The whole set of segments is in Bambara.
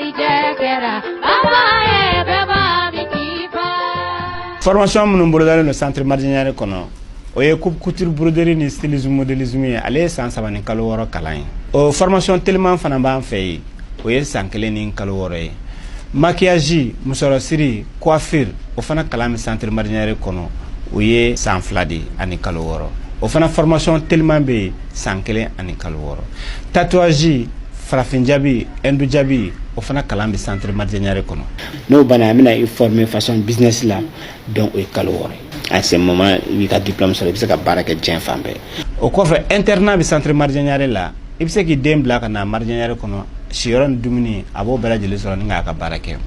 Garijɛgɛra baba ye bɛɛ b'a min k'i fa. Formation minnu bolodalen don centre Madidié Niaré kɔnɔ, o ye coupe couture, broderie ni stylisme, modélisme ye. Ale ye san 3 ni kalo 6 kalan ye. O formation teliman fana b'an fɛ yen, o ye san 1 ni kalo 6 ye. Maquillage, musɔrɔsiri, coiffure, o fana kalan bɛ centre Madidié Niaré kɔnɔ, o ye san 2 de ani kalo 6. O fana formation teliman bɛ yen, san 1 ani kalo 6. Tatouage, farafin jabi, hindu jabi, o fana kalan bɛ centre Madidié Niaré kɔnɔ. N'o banna, an bɛna i former façon business la. Donc o ye kalo 6 ye. À ce moment, i b'i ka diplôme sɔrɔ, i bɛ se ka baara kɛ diɲɛ fan bɛɛ. O kɔfɛ, internat bɛ centre Madidié Niaré la. I bɛ se k'i den bila ka na Madidié Niaré kɔnɔ, siyɔrɔ ni dumuni, a b'o bɛɛ lajɛlen sɔrɔ ni k'a ka baara kɛ.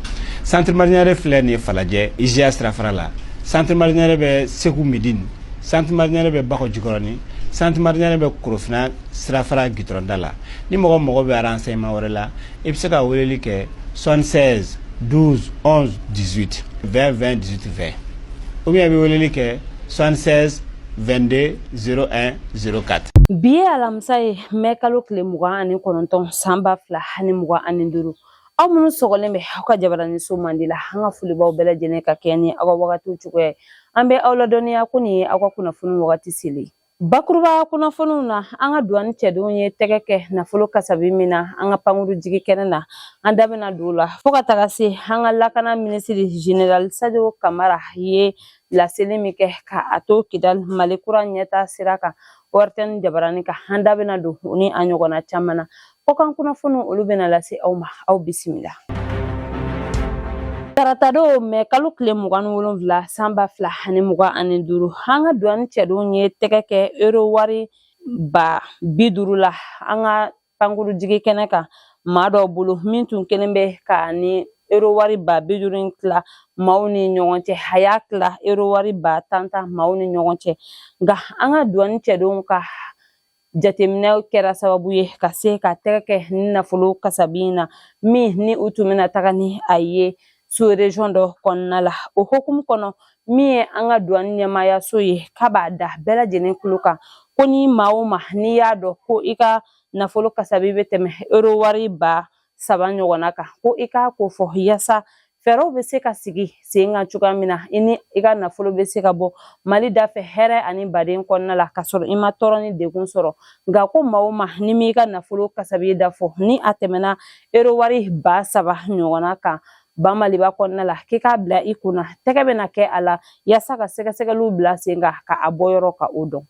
Centre Madidié Niaré filɛ nin ye Falajɛ, IGA sirafara la. Centre Madidié Niaré bɛ Segu Midine. Centre Madidié Niaré bɛ Bakɔ Jikɔrɔni. Centre Madidié Niaré bɛ Korofina sirafara gitɔrɔnda la. Ni mɔgɔ mago bɛ renseignement wɛrɛ la, i bɛ se ka weleli kɛ 76 12 11 18 20 20 18 20, ou bien i bɛ weleli kɛ 76 22 01 04. Bi ye alamisa ye, mɛ kalo tile 29, san 2025. Aw minnu sɔgɔlen bɛ aw ka jabaraniso mandi la, an ka folibaw bɛɛ lajɛlen ka kɛ ni aw ka wagatiw cogoya ye. An bɛ aw ladɔnniya ko nin ye aw ka kunnafoni wagati selen. Bakuruba kunnafoniw na, an ka duwani cɛdenw ye tɛgɛ kɛ nafolo kasabi min na an ka pankuru jigi kɛnɛ na, an da bɛna don o la, fo ka taga se an ka lakana minisiri général Sadio Kamara ye laseli min kɛ ka a to Kidali Mali kura ɲɛta sira kan ORTM jabarani kan, an da bɛna don o ni a ɲɔgɔnna caman na. Kɔkan kunnafoniw, olu bɛna lase aw ma. Aw bisimila. Taratadon, mɛ kalo tile 27, san 2025, an ka duwani cɛdenw ye tɛgɛ kɛ euro wari 50.000 la an ka pankuru jigi kɛnɛ kan maa dɔw bolo, min tun kelen bɛ ka ni euro wari 50.000 in tila maaw ni ɲɔgɔn cɛ. A y'a tila euro wari 10.000 tan maaw ni ɲɔgɔn cɛ, nka an ka duwani cɛdenw ka jateminɛ kɛra sababu ye ka se ka tɛgɛ kɛ ni nafolo kasabi in na, min ni u tun bɛna taga ni a ye sous région dɔ kɔnɔna la. O hokumu kɔnɔ, min ye an ka duwani ɲɛmaayaso ye k'a b'a da bɛɛ lajɛlen tulo kan ko ni maa o maa n'i y'a dɔn ko i ka nafolo kasabi bɛ tɛmɛ euro wari 3000 ɲɔgɔnna kan, ko i k'a ko fɔ yaasa fɛɛrɛw bɛ se ka sigi sen kan cogoya min na, i ni i ka nafolo bɛ se ka bɔ Mali dafɛ hɛrɛ ani baden kɔnɔna la, ka sɔrɔ i ma tɔɔrɔ ni degun sɔrɔ. Nka ko maa o maa ni m'i ka nafolo kasabi da fɔ, ni a tɛmɛna euro wari 3000 ɲɔgɔnna kan ba Maliba kɔnɔna la, k'i k'a bila i kunna, tɛgɛ bɛna kɛ a la yaasa ka sɛgɛsɛgɛliw bila sen kan ka a bɔ yɔrɔ ka o dɔn.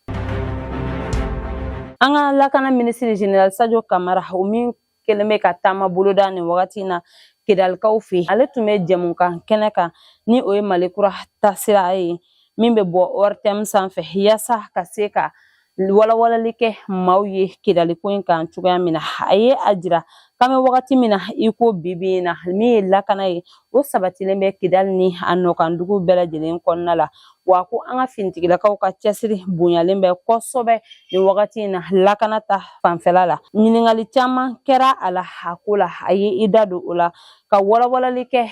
An ka lakana minisiri général Sadio Kamara, o min kɛlen bɛ ka taama boloda nin wagati in na Kidalikaw fɛ, ale tun bɛ jɛmukan kɛnɛ kan ni o ye Mali kura taasira ye min bɛ bɔ ORTM sanfɛ, yaasa ka se ka walawalali kɛ maaw ye Kidaliko in kan cogoya min na. A ye a jira k'an bɛ wagati min na i ko bi bi in na, min ye lakana ye, o sabatilen bɛ Kidali ni a nɔkandugu bɛɛ lajɛlen kɔnɔna la. Wa ko an ka finitigilakaw ka cɛsiri bonyalen bɛ kosɛbɛ nin wagati in na lakana ta fanfɛla la. Ɲininkali caman kɛra a la a ko la, a ye i da don o la ka walawalali kɛ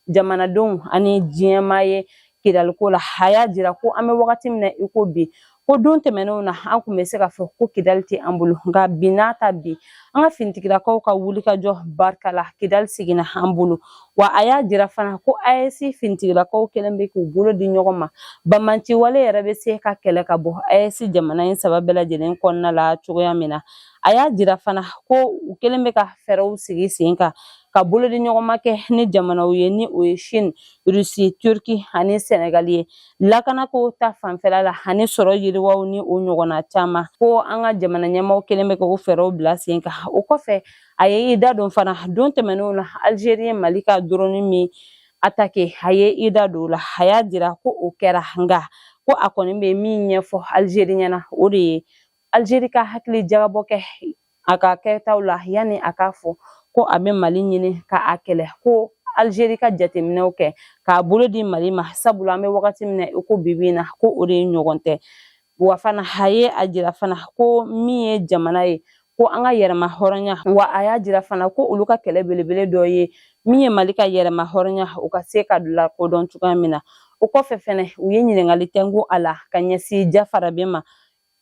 jamanadenw ani diɲɛmaa ye Kidaliko la. A y'a jira ko an bɛ wagati min na i ko bi, ko don tɛmɛnenw na an kun bɛ se k'a fɔ ko Kidali tɛ an bolo, nka bi n'a ta bi, an ka finitigilakaw ka wulikajɔ barika la, Kidali seginna an bolo. Wa a y'a jira fana ko AES finitigilakaw kɛlen bɛ k'u bolo di ɲɔgɔn ma, banbanci wale yɛrɛ bɛ se ka kɛlɛ ka bɔ AES jamana in saba bɛɛ lajɛlen kɔnɔna la cogoya min na. A y'a jira fana ko u kɛlen bɛ ka fɛɛrɛw sigi sen kan ka bolo di ɲɔgɔn ma kɛ ni jamanaw ye, ni o ye Chine, Russie, Turquie ani Sénégal ye, lakanako ta fanfɛla la ani sɔrɔ yiriwaw ni o ɲɔgɔnna caman, ko an ka jamana ɲɛmaaw kɛlen bɛ k'o fɛɛrɛw bila sen kan. O kɔfɛ, a ye i da don fana don tɛmɛnenw na, Algérie ye Mali ka drone min attaqué, a ye i da don o la. A y'a jira ko o kɛra, nka ko a kɔni bɛ min ɲɛfɔ Algérie ɲɛna, o de ye Algérie ka hakili jagabɔ kɛ a ka kɛtaw la yanni a k'a fɔ ko a bɛ Mali ɲini ka a kɛlɛ, ko Algérie ka jateminɛw kɛ k'a bolo di Mali ma, sabula an bɛ wagati min na i ko bi bi in na, ko o de ye ɲɔgɔn tɛ. Wa fana a ye a jira fana ko min ye jamana ye, ko an ka yɛrɛma hɔrɔnya. Wa a y'a jira fana ko olu ka kɛlɛ belebele dɔ ye min ye Mali ka yɛrɛma hɔrɔnya, o ka se ka lakodɔn cogoya min na. O kɔfɛ fɛnɛ, u ye ɲininkali tɛnku a la ka ɲɛsin Jafarabe ma,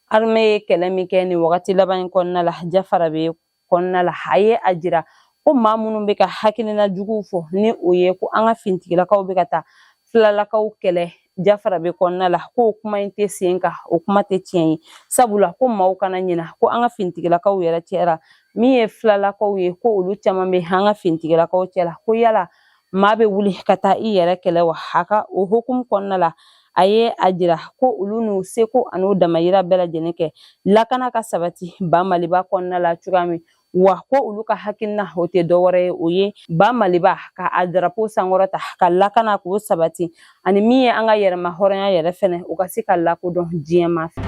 armée ye kɛlɛ min kɛ nin wagati laban in kɔnɔna la Jafarabe kɔnɔna la. A ye a jira Ko maa minnu bɛ ka hakilina juguw fɔ, ni o ye ko an ka finitigilakaw bɛ ka taa filalakaw kɛlɛ Jafarabe kɔnɔna la, k'o kuma in tɛ sen kan, o kuma tɛ tiɲɛ ye, sabula ko maaw kana ɲina ko an ka finitigilakaw yɛrɛ cɛra min ye filalakaw ye, ko olu caman bɛ an ka finitigilakaw cɛla. Ko yala maa bɛ wuli ka taa i yɛrɛ kɛlɛ wa? A ka o hukumu kɔnɔna la, a ye a jira ko olu n'u seko an'u damayira bɛɛ lajɛlen kɛ lakana ka sabati ba Maliba kɔnɔna la cogoya min wa, ko olu ka hakilina o tɛ dɔwɛrɛ ye, o ye ba Maliba ka a darapo sankɔrɔta, ka lakana k'o sabati, ani min ye an ka yɛrɛma hɔrɔnya yɛrɛ fɛnɛ, o ka se ka lakodɔn diɲɛ ma fɛ.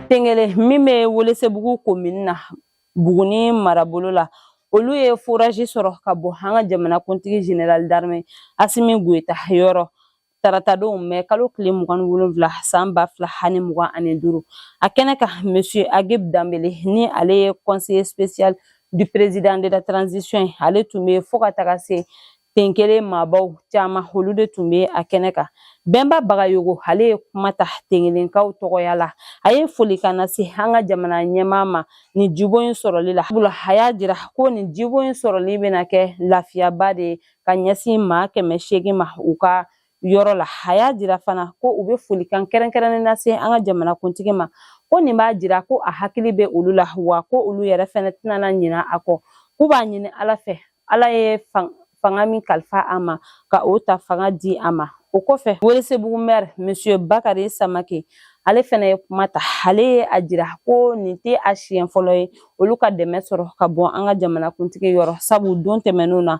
Tengele min bɛ Welesebugu komini na, Buguni marabolo la, olu ye forage sɔrɔ ka bɔ an ka jamanakuntigi général d'armée Asimi Goyita yɔrɔ taratadon mɛ kalo tile 27 san 2025. A kɛnɛ kan, monsieur Agib Danbele, ni ale ye conseiller spécial du président de la transition ye, ale tun bɛ, fo ka taga se Tenkele maabaw caman, olu de tun bɛ a kɛnɛ kan. Bɛnba Bagayogo, ale ye kuma ta Tenkelenkaw tɔgɔya la. A ye folikan lase an ka jamana ɲɛmaa ma nin jibon in sɔrɔli la, sabula a y'a jira ko nin jibon in sɔrɔli bɛna kɛ lafiyaba de ye ka ɲɛsin maa 800 ma u ka yɔrɔ la. A y'a jira fana ko u bɛ folikan kɛrɛnkɛrɛnnen lase an ka jamanakuntigi ma, ko nin b'a jira ko a hakili bɛ olu la, wa ko olu yɛrɛ fɛnɛ tɛna ɲina a kɔ. K'u b'a ɲini Ala fɛ, Ala ye fanga min kalifa a ma, ka o ta fanga di a ma. O kɔfɛ, Welesebugu maire monsieur Bakari Samake, ale fɛnɛ ye kuma ta. Ale ye a jira ko nin tɛ a siɲɛ fɔlɔ ye olu ka dɛmɛ sɔrɔ ka bɔ an ka jamanakuntigi yɔrɔ, sabu don tɛmɛnenw na,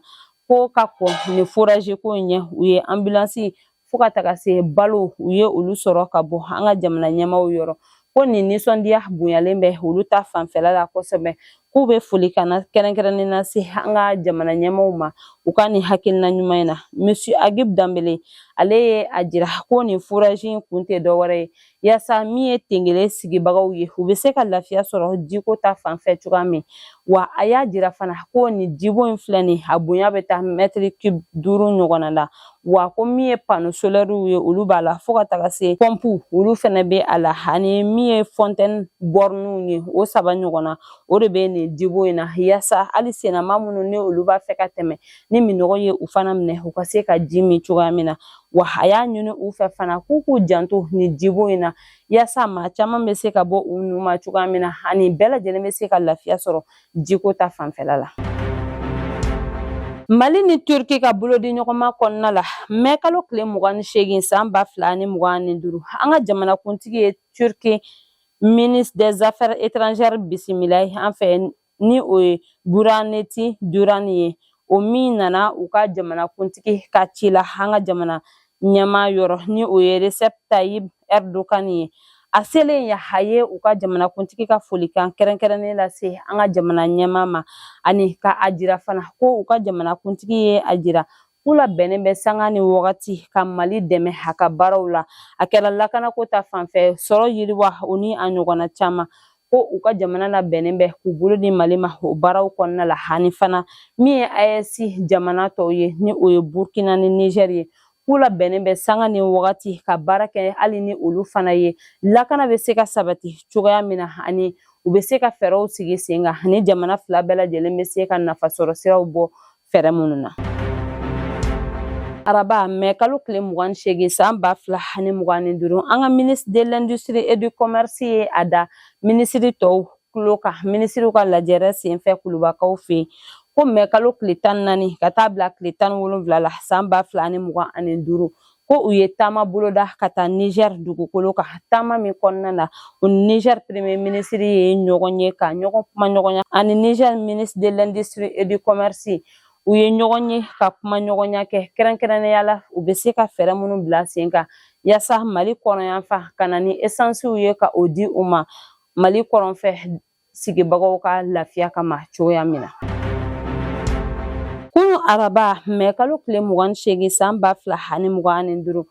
ko ka kɔn nin forage ko in ɲɛ, u ye ambulance fo ka taga se balo, u ye olu sɔrɔ ka bɔ an ka jamana ɲɛmaaw yɔrɔ. Ko nin nisɔndiya bonyalen bɛ olu ta fanfɛla la kosɛbɛ, k'u bɛ foli kana kɛrɛnkɛrɛnnen lase an ka jamana ɲɛmaaw ma u ka nin hakilina ɲuman in na. Monsieur Agib Danbele, ale ye a jira ko nin forage in kun tɛ dɔwɛrɛ ye, yaasa min ye Tengele sigibagaw ye, u bɛ se ka lafiya sɔrɔ jiko ta fanfɛ cogoya min wa. A y'a jira fana ko nin jibon in filɛ nin, a bonya bɛ taa mètre cube 5 ɲɔgɔnna la, wa ko min ye panneau solaires ye, olu b'a la, fo ka taga se pɔnpu, olu fɛnɛ bɛ a la, ani min ye fontaine bornes ye, o saba ɲɔgɔnna, o de bɛ nin jibon in na, yaasa hali sennama minnu ni olu b'a fɛ ka tɛmɛ, ni minɔgɔ ye u fana minɛ, u ka se ka ji min cogoya min na. Wa a y'a ɲini u fɛ fana k'u k'u janto nin jibon in na, yaasa maa caman bɛ se ka bɔ u nu ma cogoya min na, ani bɛɛ lajɛlen bɛ se ka lafiya sɔrɔ jiko ta fanfɛla la. Mali ni Turki ka bolodi ɲɔgɔnma kɔnɔna la, mɛ kalo tile 28 san 2025, an ka jamanakuntigi ye Turki ministre des affaires étrangères bisimila an fɛ, ni o ye Burhanettin Duran ye, o min nana u ka jamanakuntigi ka ci la an ka jamana ɲɛmaa yɔrɔ, ni o ye Recep Tayyip Erdogan ye. A selen ya, a ye u ka jamanakuntigi ka folikan kɛrɛnkɛrɛnnen lase an ka jamana ɲɛmaa ma, ani ka a jira fana ko u ka jamanakuntigi ye a jira k'u labɛnnen bɛ sanga ni wagati ka Mali dɛmɛ a ka baaraw la, a kɛra lakanako ta fanfɛ, sɔrɔ yiriwa, o ni a ɲɔgɔnna caman, ko u ka jamana labɛnnen bɛ k'u bolo di Mali ma o baaraw kɔnɔna la. Ani fana min ye AES jamana tɔw ye, ni o ye Burkina ni Niger ye, k'u labɛnnen bɛ sanga ni wagati ka baara kɛ hali ni olu fana ye, lakana bɛ se ka sabati cogoya min na, ani u bɛ se ka fɛɛrɛw sigi sen kan, ani jamana fila bɛɛ lajɛlen bɛ se ka nafa sɔrɔ siraw bɔ fɛɛrɛ minnu na. Araba mɛ kalo tile 28 san 2025, an ka ministre de l'industrie et du commerce ye a da minisiri tɔw tulo kan minisiriw ka lajɛrɛ senfɛ Kulubakaw fɛ yen, ko mɛ kalo tile 14 ka taa bila tile 17 la san 2025, ko u ye taama boloda ka taa Niger dugukolo kan. Taama min kɔnɔna na, u ni Niger premier ministre ye ɲɔgɔn ye ka ɲɔgɔn kuma ɲɔgɔnya, ani Niger ministre de l'industrie et du commerce, u ye ɲɔgɔn ye ka kuma ɲɔgɔnya kɛ, kɛrɛnkɛrɛnnenya la u bɛ se ka fɛɛrɛ minnu bila sen kan yaasa Mali kɔrɔnyanfan ka na ni esansiw ye ka o di u ma, Mali kɔrɔnfɛ sigibagaw ka lafiya kama cogoya min na. Kunu araba mɛ kalo tile 28 san 2025,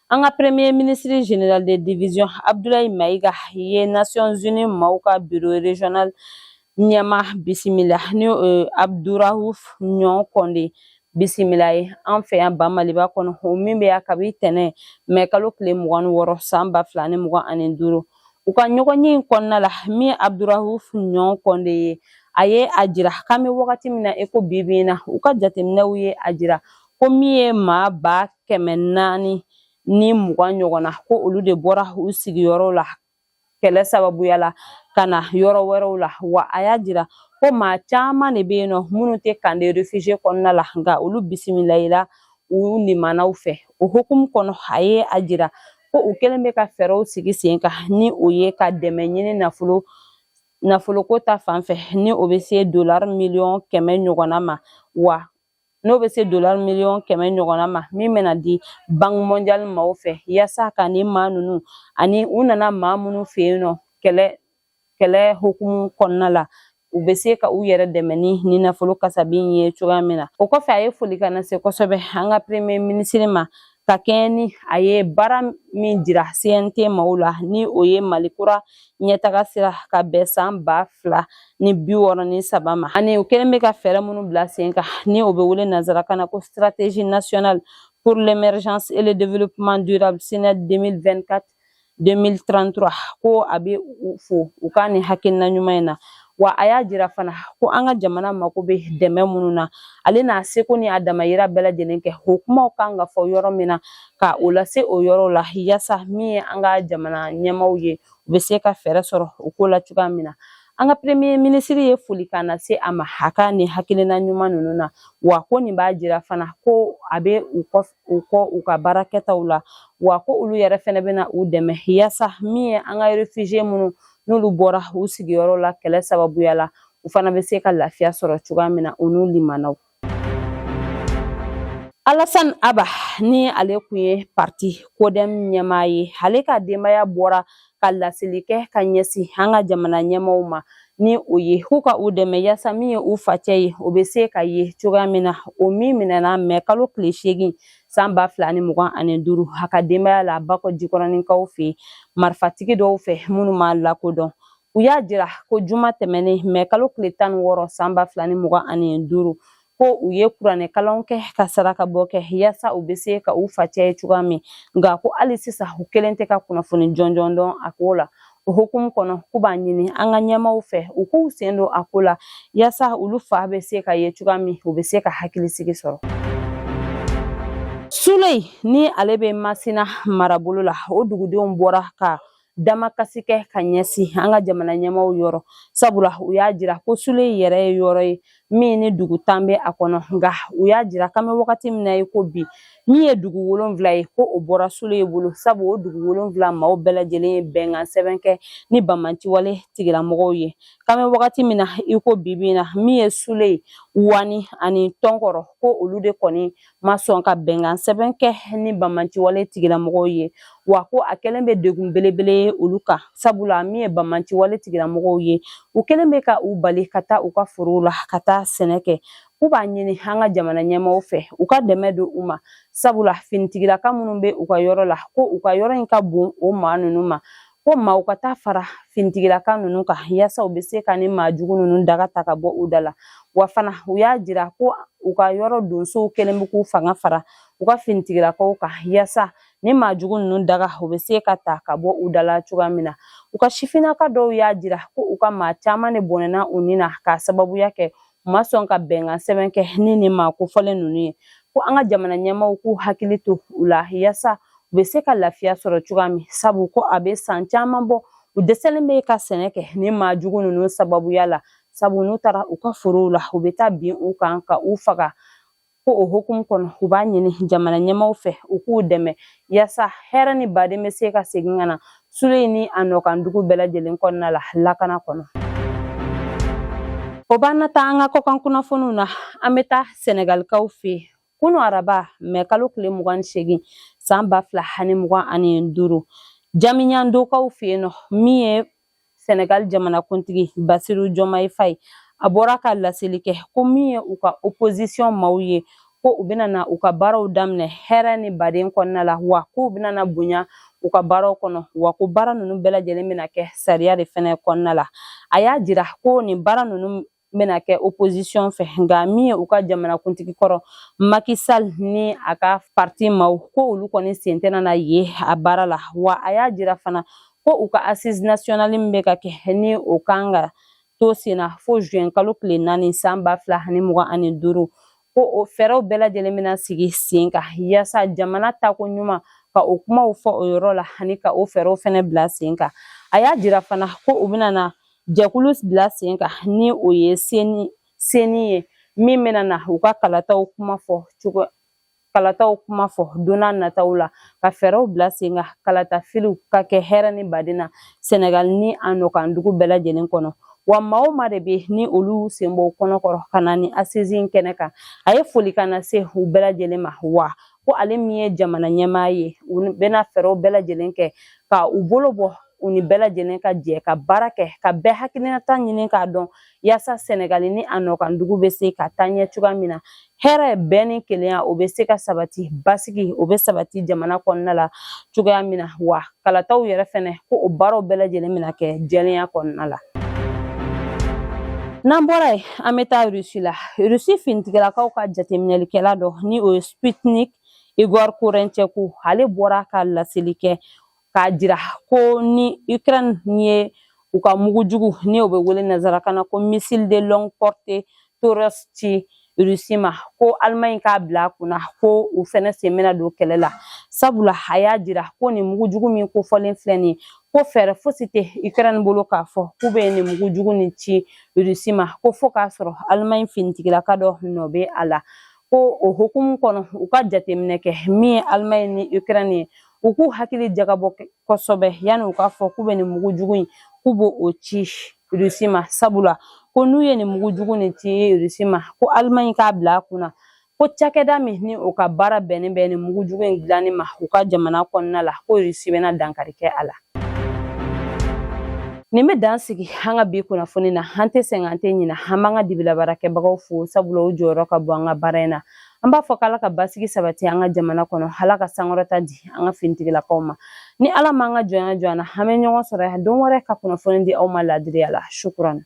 an ka premier ministre général de division Abdoulaye Maïga ye Nations Unies maaw ka bureau régional ɲɛma bisimila, ni Abdouraouf Ɲɔn Kɔnde bisimila ye an fɛ yan ba Maliba kɔnɔ, o min bɛ yan kabi tɛnɛ mɛ kalo tile 26 san 2025. U ka ɲɔgɔnye in kɔnɔna la, min ye Abdouraouf Ɲɔn Kɔnde ye, A ye a jira k'an bɛ wagati min na i ko bi bi in na, u ka jateminɛw ye a jira ko min ye maa 420,000 ɲɔgɔn na, ko olu de bɔra u sigiyɔrɔw la kɛlɛ sababuya la ka na yɔrɔ wɛrɛw la. Wa a y'a jira ko maa caman de bɛ yen nɔ minnu tɛ camp de réfugié kɔnɔna la, nka olu bisimilayira u limanaw fɛ. O hukumu kɔnɔ, a ye a jira ko u kɛlen bɛ ka fɛɛrɛw sigi sen kan, ni o ye ka dɛmɛ ɲini nafoloko ta fan fɛ, ni o bɛ se dolari miliyɔn 100 ɲɔgɔnna ma, wa n'o bɛ se dolari miliyɔn 100 ɲɔgɔnna ma, min bɛna di Banque mondiale maaw fɛ, yaasa ka nin maa ninnu ani u nana maa minnu fɛ yen nɔ kɛlɛ hukumu kɔnɔna la, u bɛ se ka u yɛrɛ dɛmɛ ni nin nafolo kasabi in ye cogoya min na. O kɔfɛ, a ye foli ka na se kosɛbɛ an ka premier ministre ma, ka kɛɲɛ ni a ye baara min jira CNT maaw la, ni o ye Mali kura ɲɛtaga sira ka bɛn san 2063 ma, ani u kɛlen bɛ ka fɛɛrɛ minnu bila sen kan, ni o bɛ wele nanzarakan na ko Stratégie nationale pour l'émergence et le développement durable, SNED 2024 2033, ko a bɛ u fo u ka nin hakilina ɲuman in na. Wa a y'a jira fana ko an ka jamana mako bɛ dɛmɛ minnu na, ale n'a seko ni a damayira bɛɛ lajɛlen kɛ, o kumaw kan ka fɔ yɔrɔ min na, ka o lase o yɔrɔ la, yaasa min ye an ka jamana ɲɛmaaw ye, u bɛ se ka fɛɛrɛ sɔrɔ o ko la cogoya min na. An ka premier ministre ye folikan lase a ma a ka nin hakilina ɲuman ninnu na. Wa ko nin b'a jira fana ko a bɛ u kɔ u kɔ u ka baara kɛtaw la, wa ko olu yɛrɛ fɛnɛ bɛna u dɛmɛ, yaasa min ye an ka réfugié minnu n'olu bɔra u sigiyɔrɔ la kɛlɛ sababuya la, u fana bɛ se ka lafiya sɔrɔ cogoya min na, u n'u limanaw. Alassane Aba, ni ale kun ye parti CODEM ɲɛmaa ye, ale ka denbaya bɔra ka laseli kɛ ka ɲɛsin an ka jamana ɲɛmaaw ma, ni o ye k'u ka u dɛmɛ, yaasa min ye u facɛ ye, o bɛ se ka ye cogoya min na, o min minɛna mɛ kalo tile 8 san 2025, a ka denbaya la Bakɔ Jikɔrɔninkaw fɛ yen, marifatigi dɔw fɛ minnu ma lakodɔn. U y'a jira ko juma tɛmɛnen, mɛ kalo tile 16 san 2025, ko u ye kuranɛkalanw kɛ ka saraka bɔ kɛ, yaasa u bɛ se ka u facɛ ye cogoya min, nka ko hali sisan u kelen tɛ ka kunnafoni jɔnjɔn dɔn a ko la. O hukumu kɔnɔ, k'u b'a ɲini an ka ɲɛmaaw fɛ, u k'u sen don a ko la, yaasa olu fa bɛ se ka ye cogoya min, u bɛ se ka hakilisigi sɔrɔ. Suley, ni ale bɛ Masina marabolo la, o dugudenw bɔra ka damakasi kɛ ka ɲɛsin an ka jamana ɲɛmaaw yɔrɔ, sabula u y'a jira ko Suley yɛrɛ ye yɔrɔ ye min ni dugu 10 bɛ a kɔnɔ, nka u y'a jira k'an bɛ wagati min na i ko bi, min ye dugu 7 ye, ko o bɔra Suley bolo, sabu o dugu 7 maaw bɛɛ lajɛlen ye bɛnkan sɛbɛn kɛ ni banbaanciwale tigilamɔgɔw ye. K'an bɛ wagati min na i ko bi bi in na, min ye Suley, Wani ani Tɔnkɔrɔ, ko olu de kɔni ma sɔn ka bɛnkan sɛbɛn kɛ ni banbaanciwale tigilamɔgɔw ye. Wa ko a kɛlen bɛ degun belebele ye olu kan, sabula min ye banbaanciwale tigilamɔgɔw ye, u kɛlen bɛ ka u bali ka taa u ka forow la ka taa sɛnɛ kɛ. K'u b'a ɲini an ka jamana ɲɛmaaw fɛ, u ka dɛmɛ don u ma, sabula finitigilaka minnu bɛ u ka yɔrɔ la, ko u ka yɔrɔ in ka bon o maa ninnu ma, ko maaw ka taa fara finitigilaka ninnu kan, yaasa u bɛ se ka ni maa jugu ninnu daga ta ka bɔ u da la. Wa fana u y'a jira ko u ka yɔrɔ donsow kɛlen bɛ k'u fanga fara u ka finitigilakaw kan, yaasa ni maa jugu ninnu daga, u bɛ se ka ta ka bɔ u da la cogoya min na. U ka sifinnaka dɔw y'a jira ko u ka maa caman de bɔnɛna u ni na, k'a sababuya kɛ u ma sɔn ka bɛnkan sɛbɛn kɛ ni nin maa kofɔlen ninnu ye. Ko an ka jamana ɲɛmaaw k'u hakili to u la, yaasa u bɛ se ka lafiya sɔrɔ cogoya min, sabu ko a bɛ san caman bɔ, u dɛsɛlen bɛ ka sɛnɛ kɛ ni maa jugu ninnu sababuya la, sabu n'u taara u ka forow la, u bɛ taa bin u kan ka u faga. Ko o hukumu kɔnɔ, u b'a ɲini jamana ɲɛmaaw fɛ, u k'u dɛmɛ, yaasa hɛrɛ ni baden bɛ se ka segin ka na Suley ni a nɔkan dugu bɛɛ lajɛlen kɔnɔna la lakana kɔnɔ. O b'an na taa an ka kɔkan kunnafoniw na. An bɛ taa Sɛnɛgalikaw fɛ yen. Kunu araba, mɛ kalo tile 28 san 2025, Jamiɲandokaw fɛ yen nɔ, min ye Senegal jamanakuntigi Basiru Jɔmayi Fayi, a bɔra ka laseli kɛ ko min ye u ka opposition maaw ye, ko u bɛna na u ka baaraw daminɛ hɛrɛ ni baden kɔnɔna la, wa k'u bɛna na bonya u ka baaraw kɔnɔ, wa ko baara ninnu bɛɛ lajɛlen bɛna kɛ sariya de fɛnɛ kɔnɔna la. A y'a jira ko nin baara ninnu bɛna kɛ opposition fɛ, nka min ye u ka jamanakuntigi kɔrɔ Macky Sall ni a ka parti maaw, ko olu kɔni sen tɛna na ye a baara la. Wa a y'a jira fana ko u ka assise nationale min bɛ ka kɛ, ni o kan ka to sen na fo juin kalo tile 4 san 2025, ko o fɛɛrɛw bɛɛ lajɛlen bɛna sigi sen kan yaasa jamana tako ɲuman ka o kumaw fɔ o yɔrɔ la ani ka o fɛɛrɛw fɛnɛ bila sen kan. A y'a jira fana ko u bɛna na jɛkulu bila sen kan, ni o ye CENI ye, min bɛna na u ka kalataw kuma fɔ don n'a nataw la, ka fɛɛrɛw bila sen kan kalatafiliw ka kɛ hɛrɛ ni baden na Senegal ni a nɔkan dugu bɛɛ lajɛlen kɔnɔ. Wa maa o maa de bɛ ni olu sen bɔ kɔnɔ kɔrɔ ka na ni assises in kɛnɛ kan, a ye folikan lase u bɛɛ lajɛlen ma. Wa ko ale min ye jamana ɲɛmaa ye, u bɛna fɛɛrɛw bɛɛ lajɛlen kɛ ka u bolo bɔ u ni bɛɛ lajɛlen ka jɛ ka baara kɛ, ka bɛɛ hakilinata ɲini k'a dɔn, yaasa Sɛnɛgali ni a nɔkan dugu bɛ se ka taa ɲɛ cogoya min na, hɛrɛ, bɛn ni kelenya o bɛ se ka sabati, basigi o bɛ sabati jamana kɔnɔna la cogoya min na. Wa kalataw yɛrɛ fɛnɛ, ko o baaraw bɛɛ lajɛlen bɛna kɛ jɛlenya kɔnɔna la. N'an bɔra yen, an bɛ taa Rusi la. Rusi finitigilakaw ka jateminɛlikɛla dɔ, ni o ye Sputnik Igor Korenchenko, ale bɔra ka laseli kɛ k'a jira ko ni Ukraine ye u ka mugujugu, ni o bɛ wele nanzarakan na ko missile de longue portée Taurus ci Rusi ma, ko Allemagne k'a bila a kunna ko u fɛnɛ sen bɛna don kɛlɛ la. Sabula a y'a jira ko nin mugujugu min kofɔlen filɛ nin ye, ko fɛɛrɛ fosi tɛ Ukraine bolo k'a fɔ k'u bɛ nin mugujugu nin ci Rusi ma, ko fo k'a sɔrɔ Allemagne finitigilaka dɔ nɔ bɛ a la. Ko o hukumu kɔnɔ, u ka jateminɛ kɛ min ye Allemagne ni Ukraine ye, u k'u hakili jagabɔ kosɛbɛ yanni u k'a fɔ k'u bɛ nin mugujugu in k'u b'o ci Rusi ma. Sabula ko n'u ye nin mugujugu nin ci Rusi ma, ko Allemagne k'a bila a kunna ko cakɛda min ni o ka baara bɛnnen bɛ nin mugujugu in dilanni ma u ka jamana kɔnɔna la, ko Rusi bɛna dankari kɛ a la. Nin bɛ dan sigi an ka bi kunnafoni na. An tɛ sɛgɛn, an tɛ ɲina. An b'an ka dibilabaarakɛbagaw fo, sabula u jɔyɔrɔ ka bon an ka baara in na. An b'a fɔ k'Ala ka basigi sabati an ka jamana kɔnɔ, Ala ka sankɔrɔta di an ka finitigilakaw ma. Ni Ala m'an ka jɔnya jɔ an na, an bɛ ɲɔgɔn sɔrɔ yan don wɛrɛ ka kunnafoni di aw ma laadiriya la. Shukuran.